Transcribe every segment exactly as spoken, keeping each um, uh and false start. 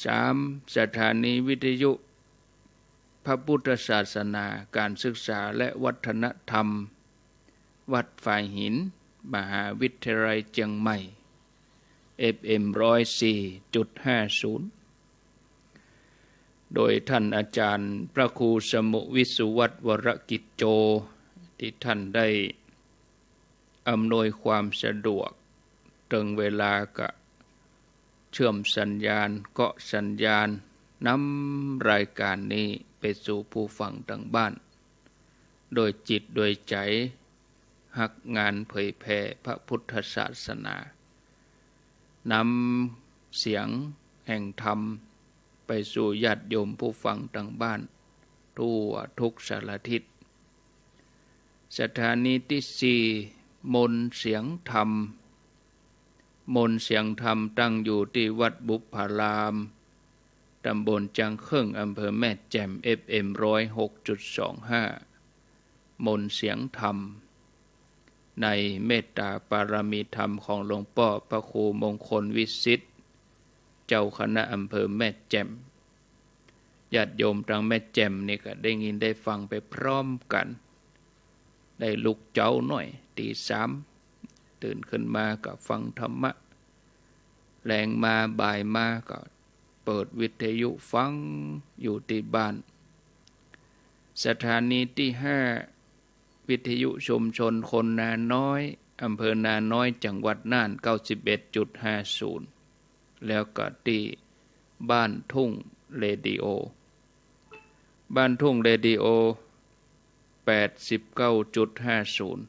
สาม สถานีวิทยุพระพุทธศาสนา การศึกษาและวัฒนธรรม วัดฝายหิน มหาวิทยาลัยเจียงใหม่ เอฟเอ็ม ร้อยสี่จุดห้าศูนย์ โดยท่านอาจารย์พระครูสมุห์ วิสุวัฒน์ วรกิจโจ ตี้ท่านได้อำนวยความสะดวก เถิงเวลาก็เชื่อมสัญญาณ เกาะสัญญาณ นำรายการนี้ไปสู่ผู้ฟังตางบ้าน โดยจิตโดยใจ๋ฮักงานเผยแผ่พระพุทธศาสนา นำเสียงแห่งธรรมไปสู่ญาติโยมผู้ฟังตางบ้าน ทั่วทุกสารทิศ สถานีตี้สี่ มนต์เสียงธรรม มนต์เสียงธรรมตั้งอยู่ตี้วัดบุพพาราม ตำบลจางเคิ่ง อำเภอแม่แจ่ม เอฟเอ็ม ร้อยหกจุดสองห้า มนต์เสียงธรรม ในเมตตาปารมีธรรมของหลวงป้อพระครูมงคลวิสิทธิ์ เจ้าคณะอำเภอแม่แจ่ม ญาติโยมตางแม่แจ่มนี่ก็ได้ยินได้ฟังไปพร้อมกั๋น ได้ลุกเจ๊าหน้อย ตีสาม ตื่นขึ้นมาก็ฟังธรรมะ แลงมาบ่ายมาก็เปิดวิทยุฟังอยู่ตี้บ้าน สถานีตี้ห้า วิทยุชุมชนคนนาน้อย อำเภอนาน้อย จังหวัดน่าน เก้าสิบเอ็ดจุดห้าศูนย์ แล้วก็ตี้บ้านทุ่งเรดิโอ บ้านทุ่งเรดิโอ แปดสิบเก้าจุดห้าศูนย์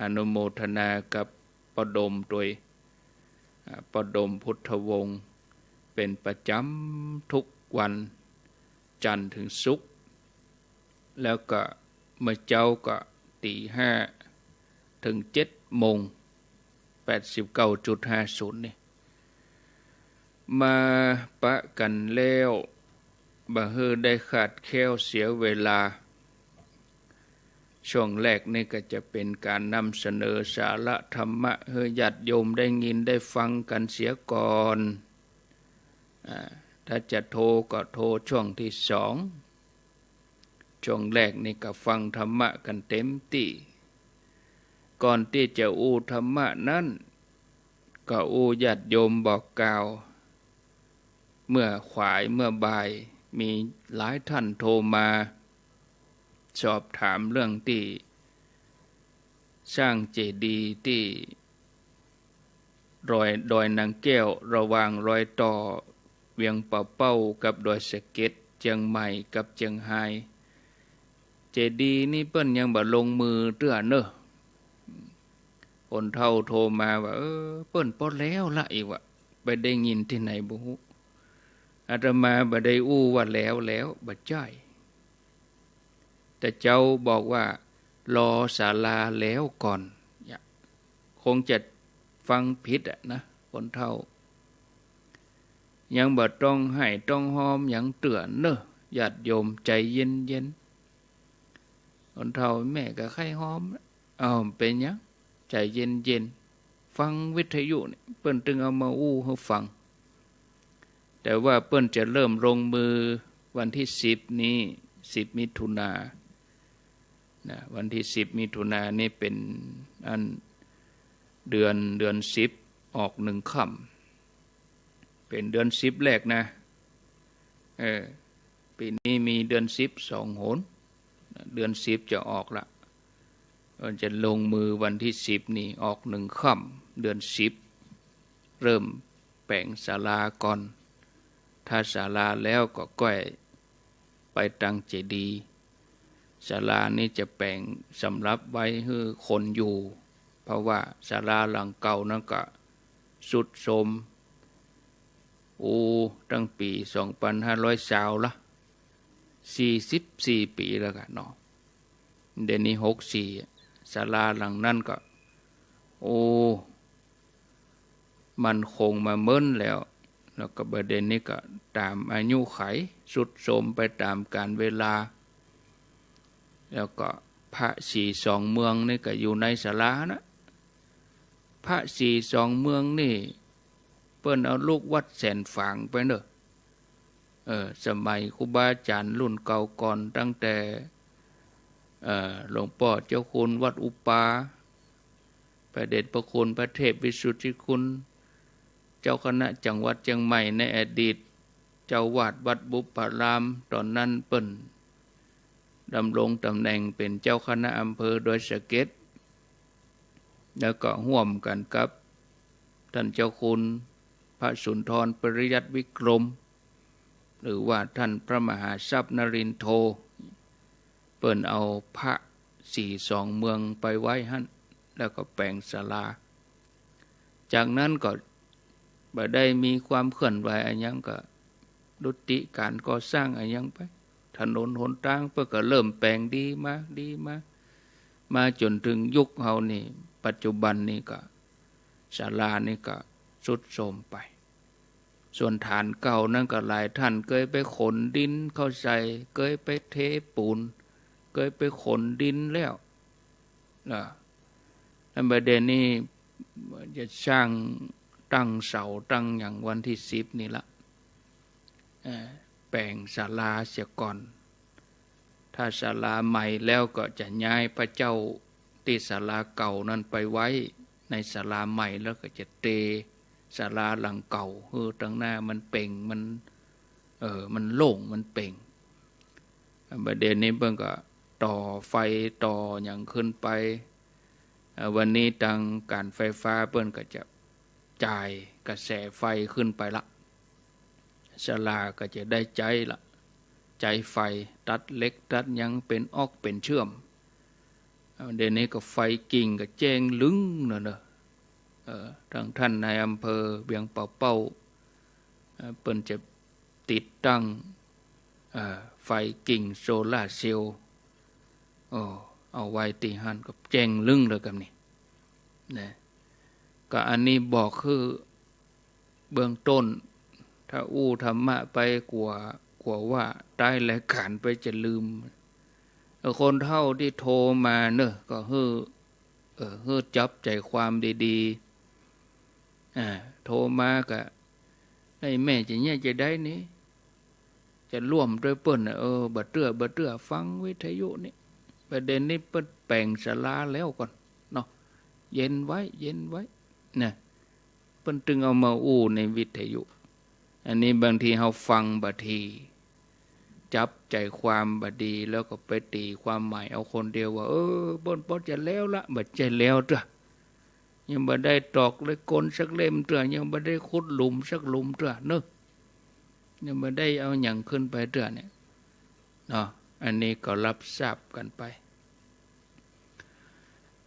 อนุโมทนากับป้อดมตวย อ่า ป้อดมพุทธวงศ์ เป๋นประจ๋ำทุกวันจันทร์เถิงศุกร์ แล้วก็เมื่อเจ๊าก็ตีห้าเถิงเจ็ดโมง แปดสิบเก้าจุดห้าศูนย์ นี่ มาปะกั๋นแล้ว บ่หื้อได้ขาดแคลนเสียเวลา ช่วงแรกนี่ก็จะเป๋นก๋านนำเสนอสาระธรรมะหื้อญาติโยมได้ยินได้ฟังกั๋นเสียก่อน อ่า ถ้าจะโทรก็โทรช่วงตี้สอง ช่วงแรกนี่ก็ฟังธรรมะกั๋นเต๋มตี้ ก่อนตี้จะอู้ธรรมะนั้น ก็อู้ญาติโยมบอกกล่าว เมื่อขวายเมื่อบ่าย มีหลายต้านโทรมา สอบถามเรื่องตี้สร้างเจดีย์ตี้ดอย ดอยนางแก้ว ระหว่างรอยต่อเวียงป่าเป้ากับดอยสะเก็ด เจียงใหม่กับเจียงฮาย เจดีย์นี่เปิ้นยังบ่ลงมือเตื้อเน่อ คนเฒ่าโทรมาว่า เออ เปิ้นปอแล้วละ อีกว่า ไปได้ยินตี้ไหนบ่ฮู้ อาตมาบ่ได้อู้ว่าแล้วแล้ว บ่ใจ้ แต่เจ้าบอกว่ารอศาลาแล้วก่อน เนี่ย คงจะฟังผิดอะนะ คนเฒ่า ยังบ่ต้องไห้ต้องฮอมหยังเตื้อเน่อ ญาติโยมใจ๋เย็นๆ คนเฒ่าแม่ก็ใค่ฮอม อ้าว เป๋นหยัง ใจ๋เย็นๆ ฟังวิทยุนี่ เปิ้นตึงเอามาอู้หื้อฟัง แต่ว่าเปิ้นจะเริ่มลงมือวันตี้สิบนี้ สิบมิถุนายนนะ วันตี้สิบมิถุนายนนี่เป๋นอันเดือน เดือนสิบออกหนึ่งค่ำ เป๋นเดือนสิบแรกนะ เออ ปี๋นี้มีเดือนสิบสองหน เดือนสิบจะออกละ เปิ้นจะลงมือวันตี้สิบนี่ ออกหนึ่งค่ำเดือนสิบ เริ่มแป๋งศาลาก่อน ถ้าศาลาแล้วก็ก้อยไปตั้งเจดีย์ ศาลานี้จะแป๋งสำหรับไว้หื้อคนอยู่ เพราะว่าศาลาหลังเก่านั้นก็ทรุดโทรม โอ้ ตั้งปี๋สองปันห้าร้อยซาวละ สี่สิบสี่ปี๋แล้วกะเนาะ เดี๋ยวนี้หกสี่ ศาลาหลังนั้นก็ โอ้ มั่นคงมาเมินแล้ว แล้วก็บ่าเดี่ยวนี้ก็ต๋ามอายุขัย ทรุดโทรมไปต๋ามกาลเวลา แล้วก็พระศรีสองเมืองนี่ก็อยู่ในศาลานะ พระศรีสองเมืองนี่ เปิ้นเอาลูกวัดแสนฝางไปเน่อ เอ่อ สมัยครูบาอาจ๋ารย์รุ่นเก่าก่อน ตั้งแต่ เอ่อ หลวงป้อเจ้าคุณวัดอุปา พระเดชพระคุณพระเทพวิสุทธิคุณ เจ้าคณะจังหวัดเจียงใหม่ในอดีต เจ้าอาวาสวัดบุพพาราม ต๋อนนั้นเปิ้นดำรงต๋ำแหน่งเป๋นเจ้าคณะอำเภอดอยสะเก็ด แล้วก็ฮ่วมกั๋นกับต้านเจ้าคุณพระสุนทรปริยัติวิกรม หรือว่าต้านพระมหาทรัพย์นรินโท เปิ้นเอาพระสี่สองเมืองไปไว้หั้น แล้วก็แป๋งศาลา จากนั้นก็บ่ได้มีความเคลื่อนไหวอะหยัง ก็ยุติก๋านก่อสร้างอะหยังไป ถนนหนตางเปิ้นก็เริ่มแป๋งดีมา ดีมา มาจ๋นเถิงยุคเฮานี่ ปัจจุบันนี่ก็ ศาลานี่ก็ทรุดโทรมไป ส่วนฐานเก่านั้นก็หลายต้านเกยไปขนดินเข้าใส่ เกยไปเทปูน เกยไปขนดินแล้ว นะ แล้วบ่าเดี่ยวนี้จะสร้างตั้งเสาตั้งหยังวันตี้สิบนี่ละ เอ่อ แป๋งศาลาเสียก่อน ถ้าศาลาใหม่แล้วก็จะย้ายพระเจ้าตี้ศาลาเก่านั้นไปไว้ในศาลาใหม่ แล้วก็จะเตศาลาหลังเก่า หื้อตังหน้ามันเป่ง มัน เออ มันโล่ง มันเป่ง บ่าเดี่ยวนี้เปิ้นก็ต่อไฟต่อหยังขึ้นไป เอ่อ วันนี้ตางก๋านไฟฟ้าเปิ้นก็จะจ่ายกระแสไฟขึ้นไปละ ศาลาก็จะได้ใจ๊ละ ใจ๊ไฟตัดเหล็กตัดหยังเป๋นออกเป๋นเชื่อม เอ่อ เดี๋ยวนี้ก็ไฟกิ่งก็แจ้งลึงเนาะ เนาะ เอ่อ ตางต้านนายอำเภอเวียงป่าเป้า เอ่อ เปิ้นจะติดตั้ง เอ่อ ไฟกิ่งโซลาร์เซลล์ โอ้ เอาไว้ตี้หั้นก็แจ้งลึงเลยกำนี้ นะ ก็อันนี้บอกคือเบื้องต้น ถ้าอู้ธรรมะไปกั๋ว กั๋วว่าต้ายรายก๋านไปจะลืม เออ คนเฒ่าตี้โทรมาเนาะ ก็หื้อ เออ หื้อจับใจ๋ความดีๆ อ่า โทรมาก็ ไอ้แม่จะเยียะจะใดนี่ จะร่วมตวยเปิ้นน่ะ เออ บ่าเตื้อ บ่าเตื้อ ฟังวิทยุนี่ บ่าเดี่ยวนี้เปิ้นแป๋งศาลาแล้วก่อนเนาะ เย็นไว้ เย็นไว้ นะ เปิ้นตึงเอามาอู้ในวิทยุ อันนี้บางทีเฮาฟังบ่าดี จับใจ๋ความบ่าดี แล้วก็ไปตี๋ความหมายเอาคนเดียวว่า เออ เปิ้นปอจะแล้วละ บ่ใจ้แล้วเตื้อ ยังบ่ได้ตอกเหล็กกลสักเล่มเตื้อ ยังบ่ได้ขุดหลุมสักหลุมเตื้อเนาะ ยังบ่ได้เอาหยังขึ้นไปเตื้อเนี่ย เนาะ อันนี้ก็รับทราบกั๋นไป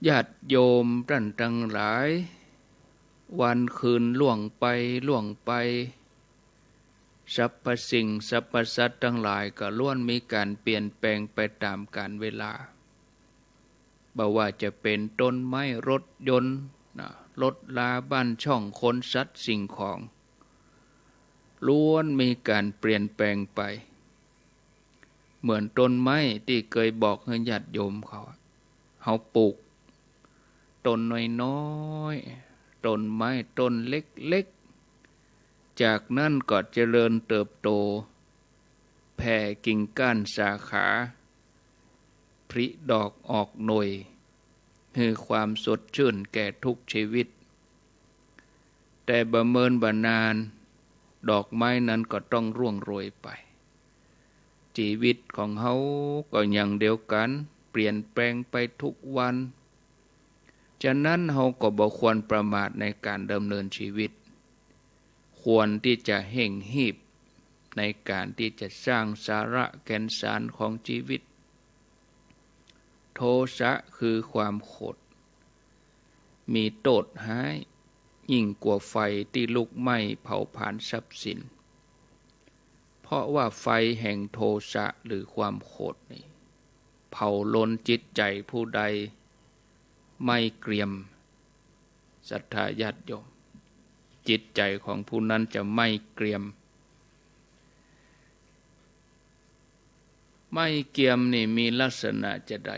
ญาติโยมต้านตังหลาย วันคืนล่วงไป ล่วงไป สรรพสิ่งสรรพสัตว์ตังหลายก็ล้วนมีก๋านเปลี่ยนแปลงไปต๋ามกาลเวลา บ่ว่าจะเป๋นต้นไม้ รถยนต์ นะ รถรา บ้านช่อง คน สัตว์ สิ่งของ ล้วนมีก๋านเปลี่ยนแปลงไป เหมือนต้นไม้ตี้เกยบอกหื้อญาติโยมเขาอะ เฮาปลูกต้นน้อยๆ ต้นไม้ต้นเล็กๆ จากนั้นก็เจริญเติบโต แผ่กิ่งก้านสาขา ผลิดอกออกหน่วย หื้อความสดชื่นแก่ทุกชีวิต แต่บ่เมินบ่านาน ดอกไม้นั้นก็ต้องร่วงโรยไป ชีวิตของเฮาก็อย่างเดียวกั๋น เปลี่ยนแปลงไปทุกวัน ฉะนั้นเฮาก็บ่ควรประมาทในก๋านดำเนินชีวิต ควรตี้จะเฮ่งฮีบในก๋านตี้จะสร้างสาระแก่นสารของชีวิต โทสะคือความโขด มีโต้ษฮ้ายยิ่งกว่าไฟตี้ลุกไหม้เผาผลาญทรัพย์สิน เพราะว่าไฟแห่งโทสะหรือความโขดนี่ เผาลนจิตใจ๋ผู้ใดไม่เกรียม ศรัทธาญาติโยม จิตใจ๋ของผู้นั้นจะไม่เกรียม ไม่เกรียมนี่มีลักษณะจะใด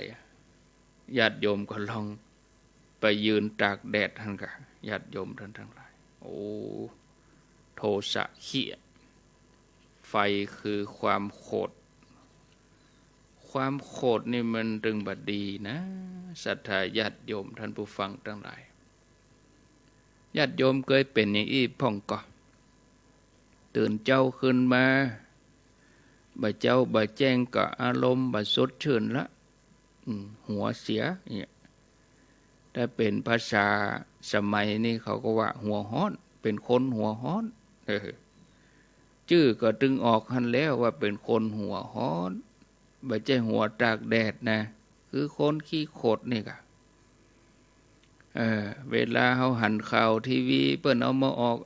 ญาติโยมก็ลองไปยืนตากแดดหั้นกะ ญาติโยมต้านตังหลาย โอ้ โทสะเขี้ย ไฟคือความโขด ความโขดนี่มันตึงบ่ดีนะ ศรัทธาญาติโยมท่านผู้ฟังตังหลาย ญาติโยมเกยเป๋นอย่างอี้พ่องก่อ ตื่นเจ๊าขึ้นมา บ่าเจ๊าบ่าแจ้งก็อารมณ์บ่สดชื่นละ อืม หัวเสียเนี่ย ถ้าเป๋นภาษาสมัยนี้เขาก็ว่าหัวฮ้อน เป๋นคนหัวฮ้อน เออ จื้อก็ตึงออกหั้นแล้วว่าเป๋นคนหัวฮ้อน บ่ใจ้หัวตากแดดนะ คือคนขี้โขดนี่ก่ะ เออ เวลาเฮาหันข่าวทีวีเปิ้นเอามาออก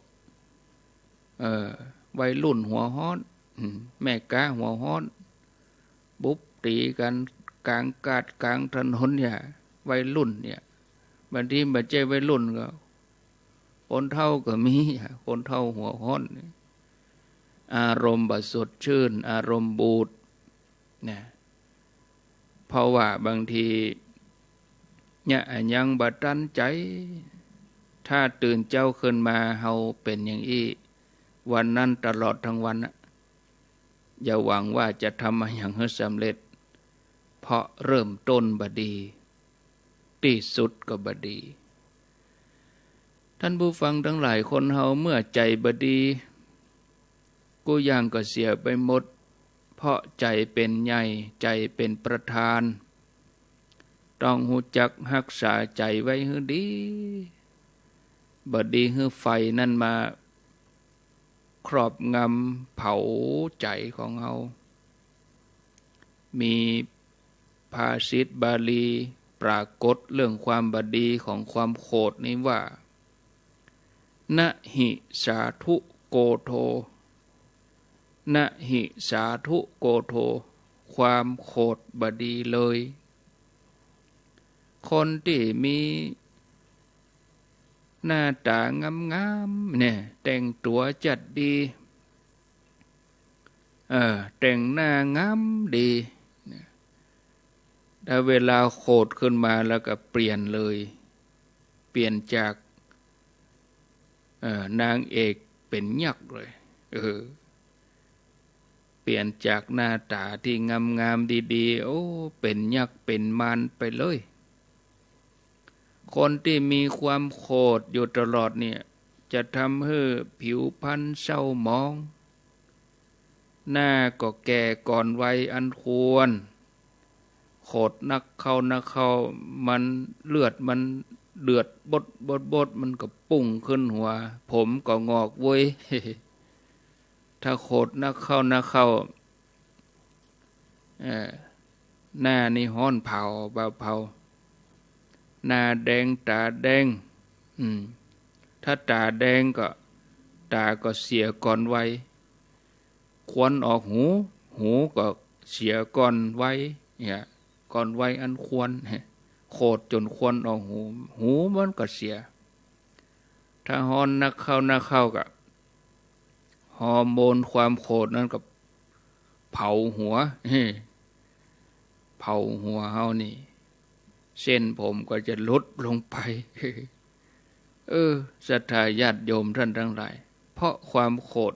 เออ วัยรุ่นหัวฮ้อน อืม แม่ก๊าหัวฮ้อน บุบตี๋กั๋นก๋างกาดก๋างถนนเนี่ย วัยรุ่นเนี่ย บางทีบ่ใจ้วัยรุ่นก็ คนเฒ่าก็มี คนเฒ่าหัวฮ้อน อารมณ์บ่สดชื่น อารมณ์บูดนะ เพราะว่าบางทีเนี่ยอะหยังบ่ตันใจ๋ ถ้าตื่นเจ๊าขึ้นมาเฮาเป๋นอย่างอี้ วันนั้นตลอดทั้งวันนะ อย่าหวังว่าจะทำอะหยังหื้อสำเร็จ เพราะเริ่มต้นบ่ดี ตี้สุดก็บ่ดี ท่านผู้ฟังตังหลาย คนเฮาเมื่อใจ๋บ่ดี กู้อย่างก็เสียไปหมด เพราะใจ๋เป๋นใหญ่ ใจ๋เป๋นประธาน ต้องฮู้จักฮักษาใจ๋ไว้หื้อดี บ่ดีหื้อไฟนั้นมาครอบงำเผาใจ๋ของเฮา มีภาษิตบาลีปรากฏเรื่องความบ่ดีของความโขดนี่ว่า นะหิสาธุโขโท นะหิสาธุโขโท ความโขดบ่ดีเลย คนตี้มีหน้าต๋างามๆ เนี่ย แต่งตั๋วจัดดี เออ แต่งหน้างามดี เนี่ย ถ้าเวลาโขดขึ้นมาแล้วก็เปลี่ยนเลย เปลี่ยนจาก เอ่อ นางเอกเป๋นยักษ์เลย เออ เปลี่ยนจากหน้าต๋าตี้งามๆ ดีๆ โอ้ เป๋นยักษ์เป๋นมารไปเลย คนตี้มีความโขดอยู่ตลอดเนี่ย จะทำหื้อผิวพรรณเศร้าหมอง หน้าก็แก่ก่อนวัยอันควร โขดนักเข้านักเข้า มันเลือดมันเดือดบดบดบด มันก็ปุ้งขึ้นหัว ผมก็งอกเว้ย ถ้าโขดนักเข้านักเข้า เอ่อ หน้านี่ฮ้อนเผา บ่าเผา หน้าแดงต๋าแดง อืม ถ้าต๋าแดงก็ ต๋าก็เสียก่อนวัย ควันออกหู หูก็เสียก่อนวัย เนี่ย ก่อนวัยอันควร โขดจ๋นควันออกหู หูมันก็เสีย ถ้าฮ้อนนักเข้านักเข้าก็ ฮอร์โมนความโขดนั้นก็เผาหัว เผาหัวเฮานี่ เส้นผมก็จะหลุดลงไป เออ ศรัทธาญาติโยมท่านตังหลาย เพราะความโขด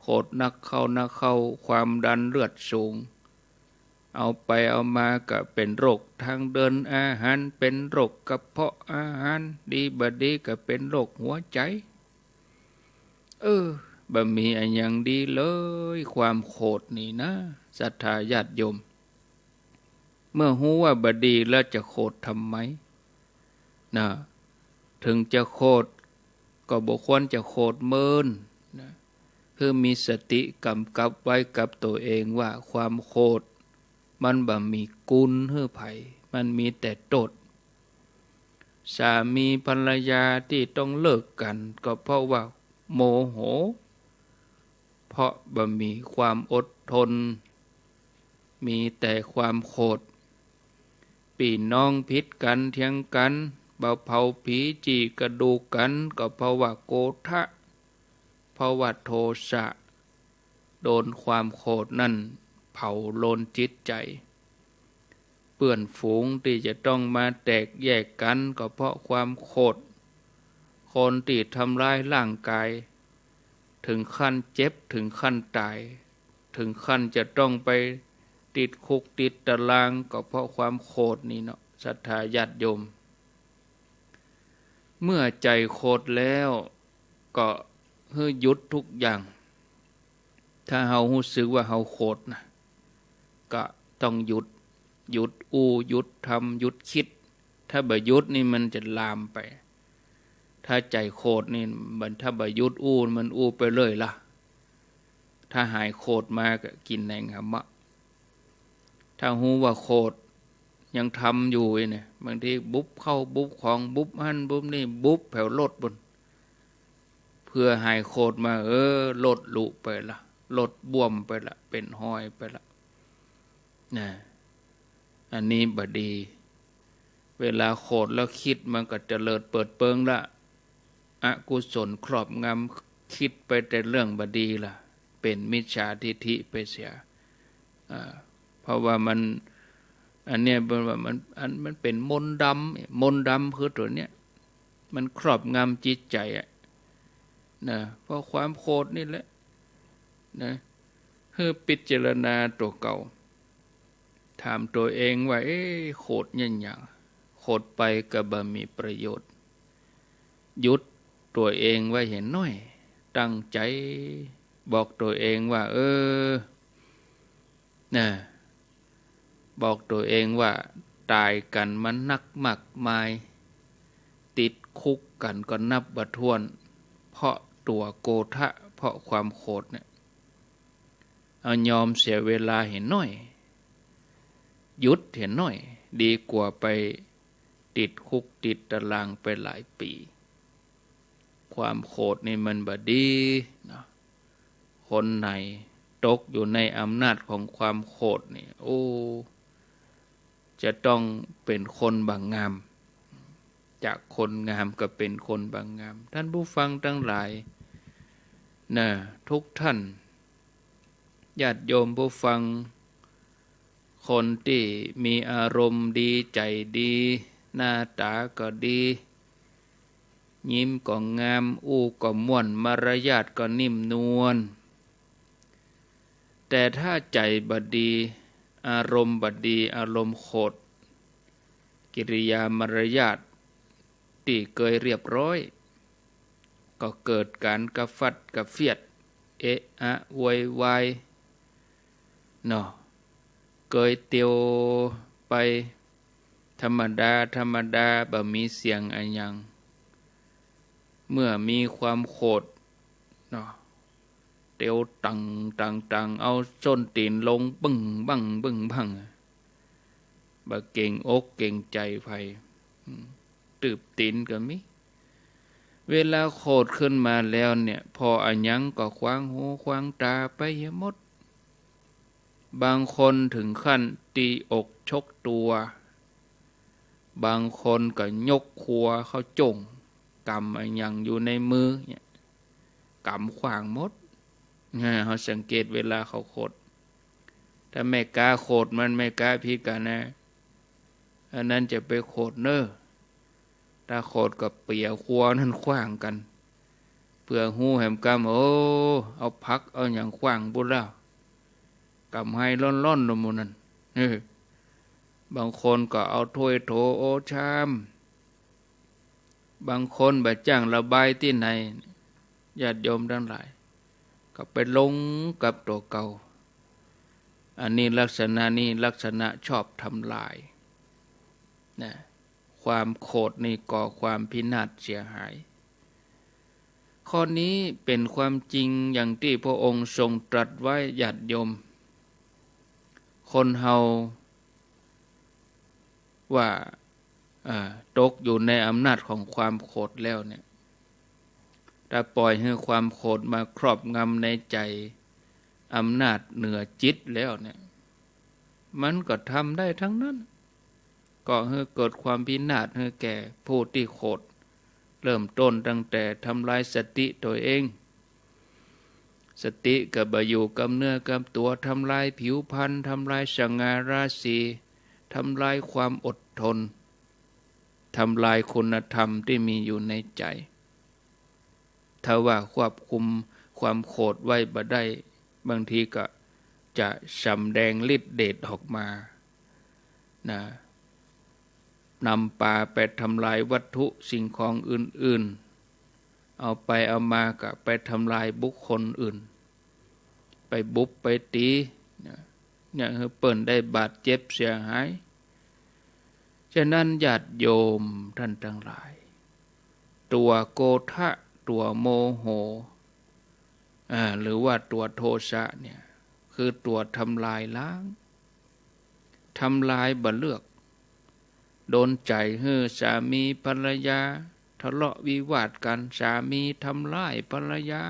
โขดนักเข้านักเข้า ความดันเลือดสูง เอาไปเอามาก็เป๋นโรคทางเดินอาหาร เป๋นโรคกระเพาะอาหาร ดีบ่ดีก็เป๋นโรคหัวใจ๋ เออ บ่มีอะหยังดีเลย ความโขดนี่นะ ศรัทธาญาติโยม เมื่อฮู้ว่าบ่ดีแล้วจะโขดทำไม นะ ถึงจะโขด ก็บ่ควรจะโขดเมินนะ คือมีสติก๋ำกับไว้กับตั๋วเองว่าความโขดมันบ่มีกุณหื้อใผ มันมีแต่โต้ษ สามีภรรยาตี้ต้องเลิกกั๋นก็เพราะว่าโมโห เพราะบ่มีความอดทน มีแต่ความโขด ปี้น้องผิดกั๋นเถียงกั๋น บ่าเผาผีจี่กระดูกกั๋น ก็เพราะว่าโกธะ เพราะว่าโทสะ โดนความโขดนั่นเผาโลนจิตใจ๋ เปื้อนฝูงตี้จะต้องมาแตกแยกกั๋นก็เพราะความโขด คนตี้ทำร้ายร่างกาย เถิงขั้นเจ็บ เถิงขั้นต๋าย เถิงขั้นจะต้องไปติดคุกติดต๋าราง ก็เพราะความโขดนี่เนาะ ศรัทธาญาติโยม เมื่อใจ๋โขดแล้ว ก็หื้อหยุดทุกอย่าง ถ้าเฮาฮู้สึกว่าเฮาโขดนะ ก็ต้องหยุด หยุดอู้ หยุดทำ หยุดกึ๊ด ถ้าบ่หยุดนี่มันจะลามไป ถ้าใจ๋โขดนี่ มัน ถ้าบ่หยุดอู้ มันอู้ไปเรื่อยละ ถ้าหายโขดมาก็กิ๋นแหนงหำมะ ถ้าฮู้ว่าโขดยังทำอยู่เนี่ย บางทีบุบข้าวบุบของ บุบหั้นบุบนี่ บุบแผวรถปู้น เผื่อหายโขดมา เออ รถหลุไปละ รถบ้วมไปละ เป๋นฮอยไปละ นะ อันนี้บ่ดี เวลาโขดแล้วกึ๊ดมันก็เตลิดเปิดเปิงละ อกุศลครอบงำ กึ๊ดไปแต่เรื่องบ่ดีละ เป๋นมิจฉาทิฏฐิไปเสีย อ่า เพราะว่ามัน อันเนี้ยเปิ้นว่ามัน อัน มันเป๋นมนต์ดำ มนต์ดำคือตั๋วเนี้ย มันครอบงำจิตใจ๋อะ นะ เพราะความโขดนี่แหละ นะ หื้อพิจารณาตั๋วเก่า ถามตั๋วเองว่า เอ๊ะ โขดเนี่ยหยัง โขดไปก็บ่มีประโยชน์ หยุดตั๋วเองไว้เหียหน้อย ตั้งใจ๋บอกตั๋วเองว่า เออ นะ บอกตั๋วเองว่า ต๋ายกั๋นมานักมากมาย ติดคุกกั๋นก็นับบ่ถ้วน เพราะตั๋วโกธะ เพราะความโขดเนี่ย เอายอมเสียเวลาเหียหน้อย หยุดเหียหน้อย ดีกว่าไปติดคุกติดต๋ารางไปหลายปี๋ ความโขดนี่มันบ่ดีเนาะ คนไหนตกอยู่ในอำนาจของความโขดนี่ โอ้ จะต้องเป๋นคนบ่งาม จากคนงามก็เป๋นคนบ่งาม ท่านผู้ฟังตังหลาย นะ ทุกท่าน ญาติโยมผู้ฟัง คนตี้มีอารมณ์ดี ใจ๋ดี หน้าต๋าก็ดี ยิ้มก็งาม อู้ก็ม่วน มารยาทก็นิ่มนวล แต่ถ้าใจ๋บ่ดี อารมณ์บ่ดี อารมณ์โขด กิริยามารยาทตี้เกยเรียบร้อย ก็เกิดก๋านกระฟัดกระเฟียด เอะอะโวยวาย เนาะ เกยเตียวไป ธรรมดา ธรรมดา บ่มีเสียงอะหยัง เมื่อมีความโขด เนาะ เตียวตัง ตัง ตัง เอาส้นตี๋นลง บึ้งบั้ง บึ้งบั้ง บ่เก๋งอกเก๋งใจ๋ใผ อืม ตืบตี๋นก็มี เวลาโขดขึ้นมาแล้วเนี่ย ผ่ออะหยังก็ขวางหูขวางต๋าไปเหียหมด บางคนเถิงขั้นตี๋อกชกตั๋ว บางคนก็ยกขัวเข้าจ้ง ก๋ำอะหยังอยู่ในมือเนี่ย ก๋ำขว้างหมด อ่า เฮาสังเกตเวลาเขาโขด ถ้าแม่ก๊าโขดมัน แม่ก๊าผิดกั๋นนะ อันนั้นจะไปโขดเน่อ ถ้าโขดก็เปียขัวนั้นขว้างกั๋น เปื้อฮู้แหมกำ โอ้ เอาผักเอาหยังขว้างปู้นแล้ว ก๋ำไฮล่อนๆ ลงหมู่นั้น เออ บางคนก็เอาถ้วยโถโอชาม บางคนบ่จั้งระบายตี้ไหน ญาติโยมตังหลาย ก็ไปลงกับตั๋วเก่า อันนี้ลักษณะนี้ลักษณะชอบทำลาย นะ ความโขดนี่ก่อความพินาศเสียหาย ข้อนี้เป๋นความจริงอย่างตี้พระองค์ทรงตรัสไว้ ญาติโยม คนเฮา ว่า อ่า ตกอยู่ในอำนาจของความโขดแล้วเนี่ย ถ้าปล่อยหื้อความโขดมาครอบงำในใจ๋ อำนาจเหนือจิตแล้วเนี่ย มันก็ทำได้ทั้งนั้น ก่อหื้อเกิดความพินาศหื้อแก่ผู้ตี้โขด เริ่มต้นตั้งแต่ทำลายสติตั๋วเอง สติก็บ่อยู่กับเนื้อกับตั๋ว ทำลายผิวพรรณ ทำลายสง่าราศี ทำลายความอดทน ทำลายคุณธรรมตี้มีอยู่ในใจ๋ ถ้าว่าควบคุม ความโขดไว้บ่ได้ บางทีก็จะสำแดงฤทธิ์เดชออกมา นะ นำปาไปทำลายวัตถุสิ่งของอื่นๆ เอาไปเอามาก็ไปทำลายบุคคลอื่น ไปบุบไปตี๋ นะ เนี่ย หื้อเปิ้นได้บาดเจ็บเสียหาย ฉะนั้นญาติโยมท่านตังหลาย ตั๋วโกธะ ตั๋วโมโห อ่า หรือว่าตั๋วโทสะเนี่ย คือตั๋วทำลายล้าง ทำลายบ่เลือก ดลใจ๋หื้อสามีภรรยาทะเลาะวิวาทกั๋น สามีทำร้ายภรรยา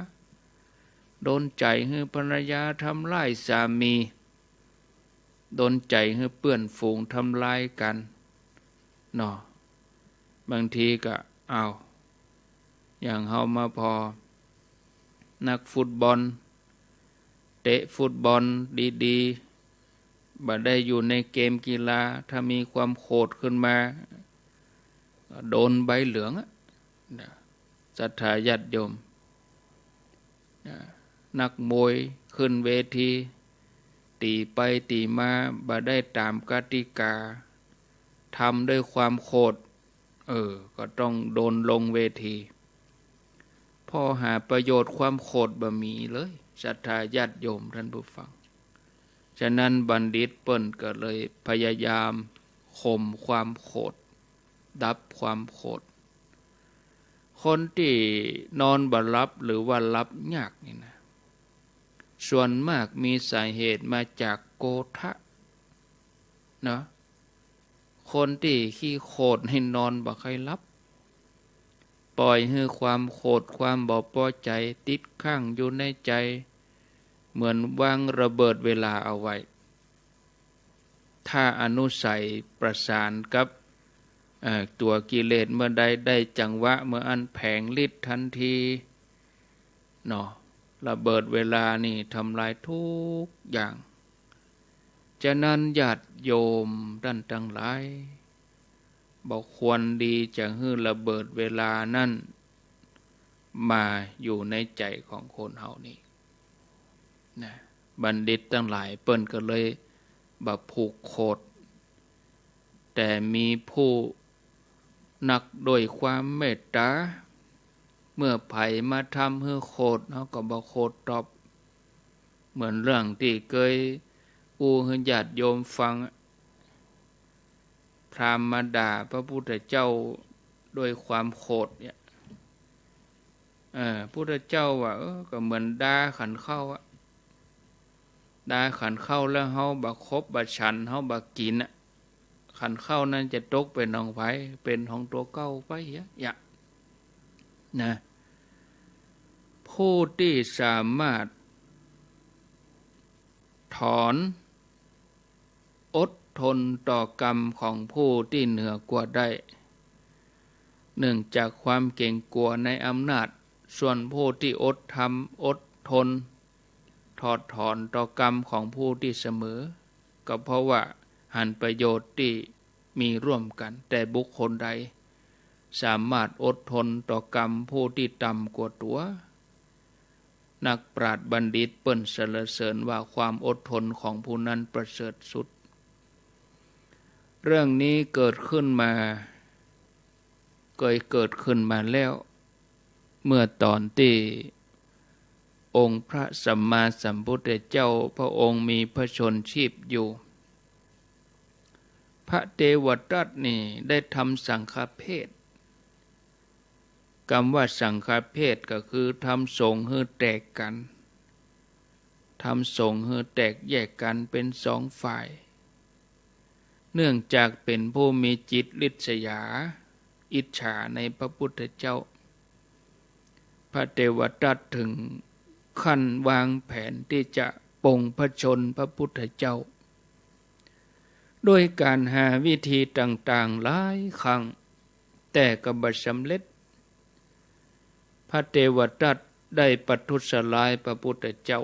ดลใจ๋หื้อภรรยาทำร้ายสามี ดลใจ๋หื้อเปื้อนฝูงทำร้ายกั๋น เนาะ บางทีก็ อ้าว อย่างเฮามาผ่อ นักฟุตบอล เตะฟุตบอลดีๆ บ่ได้อยู่ในเกมกีฬา ถ้ามีความโขดขึ้นมา โดนใบเหลืองอะ นะ ศรัทธาญาติโยม นะ นักมวยขึ้นเวที ตี๋ไปตี๋มา บ่ได้ต๋ามกติกา ทำด้วยความโขด เออ ก็ต้องโดนลงเวที ผ่อหาประโยชน์ความโขดบ่มีเลย ศรัทธาญาติโยมท่านผู้ฟัง ฉะนั้นบัณฑิตเปิ้นก็เลยพยายามข่มความโขด ดับความโขด คนตี้นอนบ่หลับหรือว่าหลับยากนี่นะ ส่วนมากมีสาเหตุมาจากโกธะ เนาะ คนตี้ขี้โขดนี่นอนบ่ใค่หลับ ป่อยหื้อความโขดความบ่ปอใจ๋ติดค้างอยู่ในใจ๋ เหมือนวางระเบิดเวลาเอาไว้ ถ้าอนุสัยประสานกับ เอ่อ ตั๋วกิเลสเมื่อใด ได้จังหวะเมื่ออั้นแผงฤทธิ์ทันที เนาะ ระเบิดเวลานี่ทำลายทุกอย่าง ฉะนั้นญาติโยมท่านตังหลาย บ่ควรดีจะหื้อระเบิดเวลานั้นมาอยู่ในใจ๋ของคนเฮานี่ นะ บัณฑิตตังหลายเปิ้นก็เลยบ่ผูกโขด แต่มีผู้นักด้วยความเมตต๋า เมื่อใผมาทำหื้อโขด เฮาก็บ่โขดตอบ เหมือนเรื่องตี้เกยอู้หื้อญาติโยมฟังอะ พราหมณ์มาด่าพระพุทธเจ้าด้วยความโขดเนี่ย เออ พุทธเจ้าว่า เออ ก็เหมือนดาขันข้าวอะ ดาขันข้าวแล้วเฮาบ่คบบ่ฉัน เฮาบ่กิ๋นอะ ขันข้าวนั้นจะตกเป๋นของใผ เป๋นของตั๋วเก่าไปเหีย เหีย นะ ผู้ตี้สามารถถอน อดทนต่อกรรมของผู้ตี้เหนือกว่าได้ เนื่องจากความเก๋งกั๋วในอำนาจ ส่วนผู้ตี้อดทำ อดทน ถอดถอนต่อกรรมของผู้ตี้เสมอ ก็เพราะว่าหันประโยชน์ตี้มีร่วมกั๋น แต่บุคคลใดสามารถอดทนต่อกรรมผู้ตี้ต่ำกว่าตั๋ว นักปราชญ์บัณฑิตเปิ้นสรรเสริญว่าความอดทนของผู้นั้นประเสริฐสุด เรื่องนี้เกิดขึ้นมา เกยเกิดขึ้นมาแล้ว เมื่อต๋อนตี้องค์พระสัมมาสัมพุทธเจ้าพระองค์มีพระชนม์ชีพอยู่ พระเทวทัตนี่ได้ทำสังฆเพศ กำว่าสังฆเพศก็คือทำสงฆ์หื้อแตกกั๋น ทำสงฆ์หื้อแตกแยกกั๋นเป๋นสองฝ่าย เนื่องจากเป๋นผู้มีจิตริษยา อิจฉาในพระพุทธเจ้า พระเทวทัตถึงขั้นวางแผนตี้จะปลงพระชนม์พระพุทธเจ้า ด้วยก๋านหาวิธีต่างๆ หลายครั้ง แต่ก็บ่สำเร็จ พระเทวทัตได้ประทุษร้ายพระพุทธเจ้า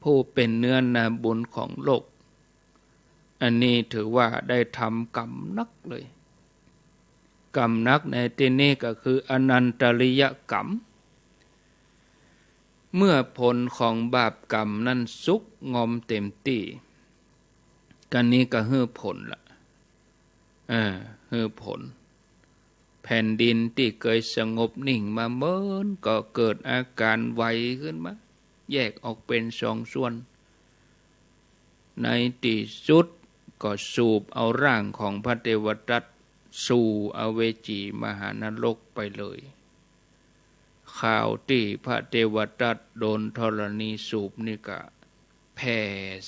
ผู้เป๋นเนื้อนาบุญของโลก อันนี้ถือว่าได้ทำกรรมหนักเลย กรรมหนักในตี้นี้ก็คืออนันตริยกรรม เมื่อผลของบาปกรรมนั้นสุกงอมเต็มตี้ กั๋นนี้ก็หื้อผลละ เออ หื้อผล แผ่นดินตี้เกยสงบนิ่งมาเมินก็เกิดอาก๋านไหวขึ้นมา แยกออกเป๋นสองส่วน ในตี้สุดก็สูบเอาร่างของพระเทวทัตสู่อเวจีมหานรกไปเลย ข่าวตี้พระเทวทัตโดนธรณีสูบนี่ก็แผ่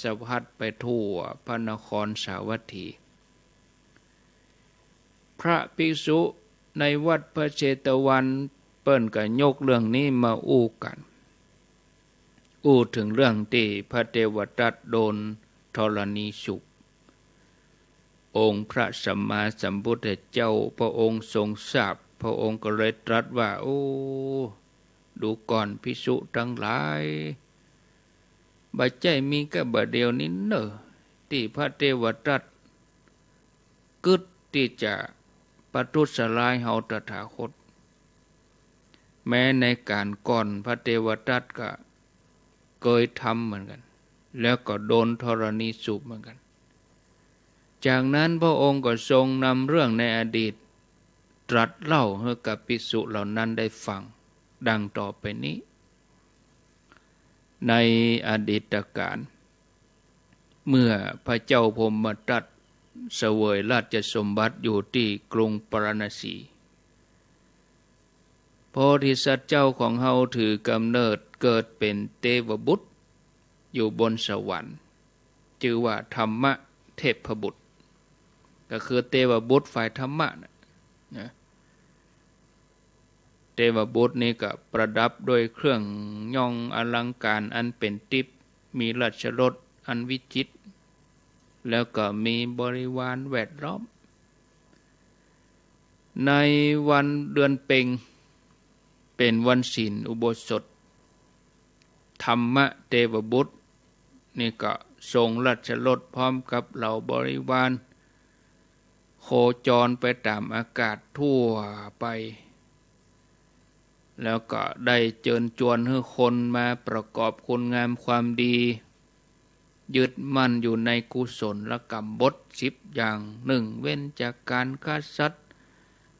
สะพัดไปทั่วพระนครสาวัตถี พระภิกษุในวัดพระเชตวันเปิ้นก็ยกเรื่องนี้มาอู้กั๋น อู้เถิงเรื่องตี้พระเทวทัตโดนธรณีสูบ องค์พระสัมมาสัมพุทธเจ้าพระองค์ทรงทราบ พระองค์ก็เลยตรัสว่า โอ้ ดูก่อนภิกษุตังหลาย บ่ใจ้มีแก่บ่าเดี่ยวนี้เน่อ ตี้พระเทวทัตกึ๊ดตี้จะประทุษร้ายเฮาตถาคต แม้ในก๋านก่อนพระเทวทัตก็เกยทำเหมือนกั๋น แล้วก็โดนธรณีสูบเหมือนกั๋น จากนั้นพระองค์ก็ทรงนำเรื่องในอดีตตรัสเล่าหื้อกับภิกษุเหล่านั้นได้ฟังดังต่อไปนี้ ในอดีตก๋าล เมื่อพระเจ้าพรหมทัตเสวยราชสมบัติอยู่ตี้กรุงปาราณสี โพธิสัตว์เจ้าของเฮาถือกำเนิดเกิดเป๋นเทวบุตรอยู่บนสวรรค์ จื้อว่าธรรมเทพบุตร ก็คือเทวบุตรฝ่ายธรรมะน่ะ นะ เทวบุตรนี่ก็ประดับด้วยเครื่องย้องอลังก๋านอันเป๋นติ๊บ มีราชรถอันวิจิตร แล้วก็มีบริวารแวดล้อม ในวันเดือนเพ็ญ เป๋นวันศีลอุโบสถ ธรรมเทวบุตรนี่ก็ทรงราชรถพร้อมกับเหล่าบริวาร โคจรไปต๋ามอากาศทั่วไป แล้วก็ได้เจิญจวนหื้อคนมาประกอบคุณงามความดี ยึดมั่นอยู่ในกุศลกรรมบทสิบอย่าง หนึ่ง เว้นจากก๋านฆ่าสัตว์